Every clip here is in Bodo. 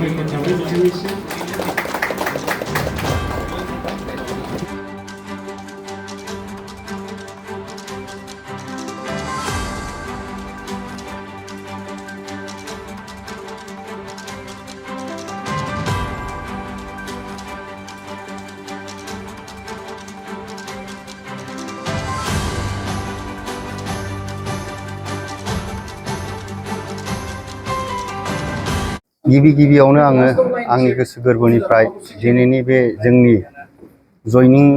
थाबाय बिथांनिसिम। गिबियावनो आङो आंनि गोसो गोरबोनिफ्राय दिनैनि बे जोंनि जयनिं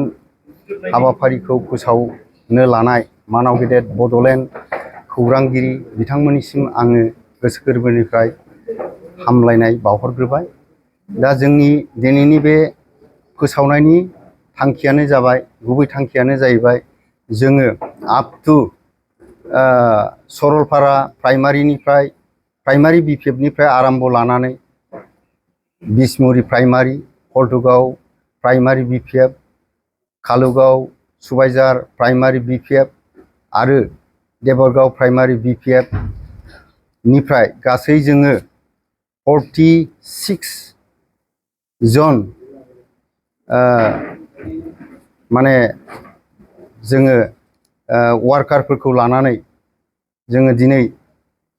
हाबाफारिखौ फोसावनो लानाय मानाव गेदेर बड'लेण्ड खौरांगिरि बिथांमोननिसिम आङो गोसो गोरबोनिफ्राय हामलायनाय बावहरग्रोबाय। दा जोंनि दिनैनि बे फोसावनायनि थांखियानो जाबाय, गुबै थांखियानो जाहैबाय जोङो आप टु सरलपारा प्राइमारि बिपिएफनिफ्राय आरम्भ लानानै बिसमुरि primary, Haltugaon primary BPF, Kalugaon Subaijhar primary BPF आरो देबरगाव प्राइमारि बिपिएफ निफ्राय गासै जोङो 46 जन माने जोङो वार्कारफोरखौ लानानै जोङो दिनै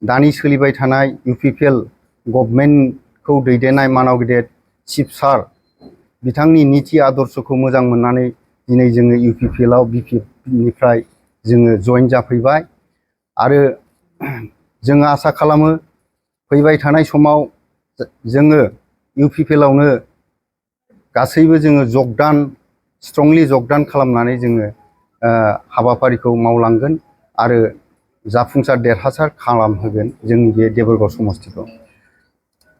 दानि सोलिबाय थानाय इउपिपिएल गभर्नमेन्टखौ दैदेननाय मानाव गेदेर चिफ सार बिथांनि नीति आदर्शखौ मोजां मोननानै दिनै जोङो इउपिपिएलआव बिपिएफनिफ्राय जोङो जइन जाफैबाय। आरो जोङो आसा खालामो फैबाय थानाय समाव जोङो इउपिपिएलआवनो गासैबो जोङो स्ट्रंलि जगदान खालामनानै जोङो हाबाफारिखौ मावलांगोन आरो जाफुंसार देरहासार खालामहोगोन जोंनि बे देबरगाव समस्तिखौ।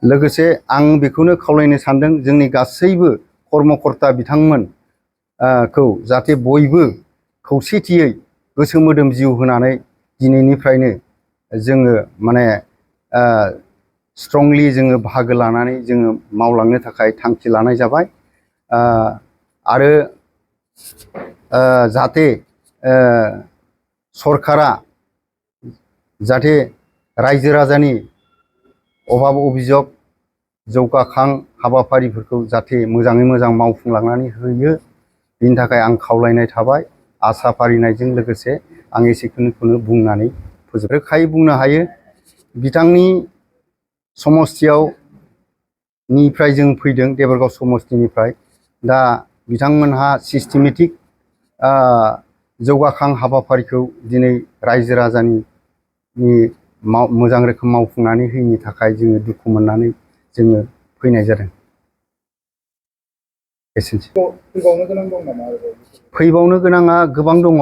लोगोसे आं बेखौनो खावलायनो सानदों जोंनि गासैबो कर्मकर्ता बिथांमोनखौ जाहाथे बयबो खौसेथियै गोसो मोदोम जिउ होनानै दिनैनिफ्रायनो जोङो माने स्ट्रंलि जोङो बाहागो लानानै जोङो मावलांनो थाखाय थांखि लानाय जाबाय। आरो जाहाथे सरकारा जाहाथे रायजो राजानि अभाब अभियोग जौगाखां हाबाफारिफोरखौ जाहाथे मोजाङै मोजां मावफुंलांनानै होयो, बिनि थाखाय आं खावलायनाय थाबाय। आसा फारिनायजों लोगोसे आं एसेखिनिखौनो बुंनानै फोजोब रोखायै बुंनो हायो बिथांनि समस्तियाव निफ्राय जों फैदों, देबरगाव समस्तिनिफ्राय। दा बिथांमोनहा सिस्टेमेटिक जौगाखां हाबाफारिखौ दिनै रायजो राजानि मोजां रोखोम मावफुंनानै होयैनि थाखाय जोङो दुखु मोननानै जोङो फैनाय जादों। एसेनोसै। फैबावनो गोनां दं नामा? फैबावनो गोनाङा गोबां दङ।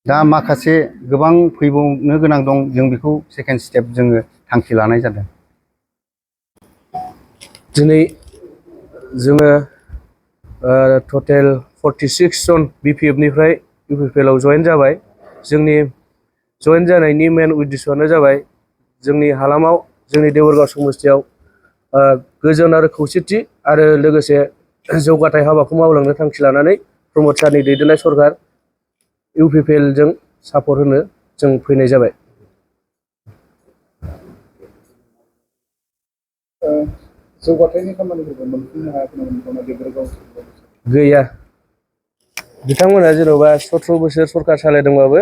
दा माखासे गोबां फैबावनो गोनां दं, जों बेखौ सेकेन्ड स्टेप जोङो थांखि लानाय जादों। दिनै जोङो टटेल 46 जन बिपिएफनिफ्राय इउपिपिएलआव जइन जाबाय। जोंनि जइन जानायनि मेन उद्देश्यआनो जाबाय जोंनि हालामाव, जोंनि देबरगाव समस्तियाव गोजोन आरो खौसेथि आरो लोगोसे जौगाथाय हाबाखौ मावलांनो थांखि लानानै प्रमद सारनि दैदेननाय सरकार इउपिपिएलजों सापर्ट होनो जों फैनाय जाबाय। जौगाथायनि खामानिफोरखौ मोनफुंनो हायाखै नामा देबरगाव? गैया। बिथांमोना जेन'बा 17 बोसोर सरकार सालायदोंबाबो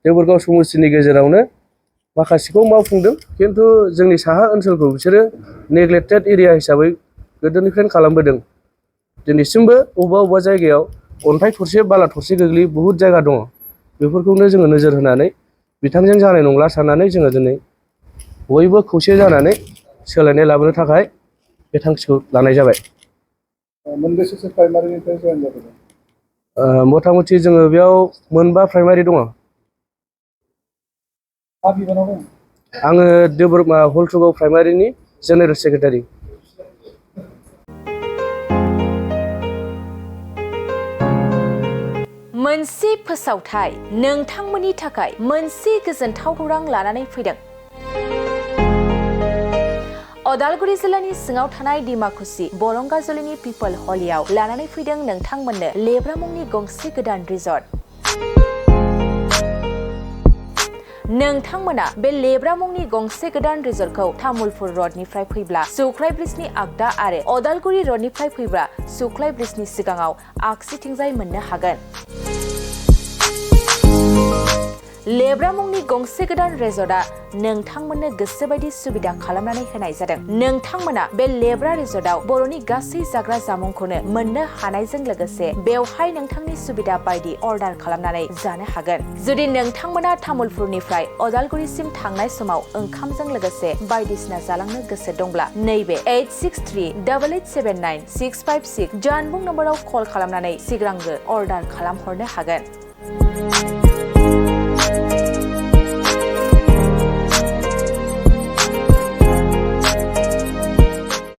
देबरगाव समस्तिनि गेजेरावनो माखासेखौ मावफुंदों, खिन्थु जोंनि साहा ओनसोलखौ बिसोरो नेग्लेक्टेड एरिया हिसाबै गोदोनिफ्रायनो खालामबोदों। दिनैसिमबो अबेबा जायगायाव अन्थाइ थरसे बाला थरसे गोग्लैयो बहुद जायगा दङ। बेफोरखौनो जोङो नोजोर होनानै बिथांजों जानाय नंला साननानै जोङो दिनै बयबो खौसे जानानै सोलायनाय लाबोनो थाखाय बे थांखिखौ लानाय जाबाय। मोनबेसेसो प्राइमारिनिफ्राय जइन जादों? मथा मथि जोङो बेयाव मोनबा प्राइमारि दङ। मा बिबानाव दं? आङो हल्टुगाव प्राइमारिनि जेनेरेल सेक्रेटारि। मोनसे फोसावथाय नोंथांमोननि थाखाय मोनसे गोजोनथाव खौरां लानानै फैदों। अदालगुरि जिल्लानि सिङाव थानाय डिमाकुसि बरंगाजुलिनि पिपल हलियाव लानानै फैदों नोंथांमोननो लेब्रा मुंनि गंसे गोदान रिजर्ट। नोंथांमोना बे लेब्रा मुंनि गंसे गोदान रिजर्टखौ तामुलपुर रडनिफ्राय फैब्ला सुख्लाय ब्रिजनि आगदा आरो अदालगुरि रडनिफ्राय फैब्ला सुख्लाय ब्रिजनि सिगाङाव आगसिथिंजाय मोननो हागोन। लेब्रा मुंनि गंसे गोदान रिजर्टआ नोंथांमोननो गोसोबायदि सुबिदा खालामनानै होनाय जादों। नोंथांमोना बे लेब्रा रिजर्टआव बर'नि गासै जाग्रा जामुंखौनो मोननो हानायजों लोगोसे बेवहाय नोंथांनि सुबिदा बायदि अर्डार खालामनानै जानो हागोन। जुदि नोंथांमोना तामुलपुरनिफ्राय अदालगुरिसिम थांनाय समाव ओंखामजों लोगोसे बायदिसिना जालांनो गोसो दंब्ला नैबे 8638879656 जानबुं नम्बराव कल खालामनानै सिगांग्रो अर्डार खालामहरनो हागोन।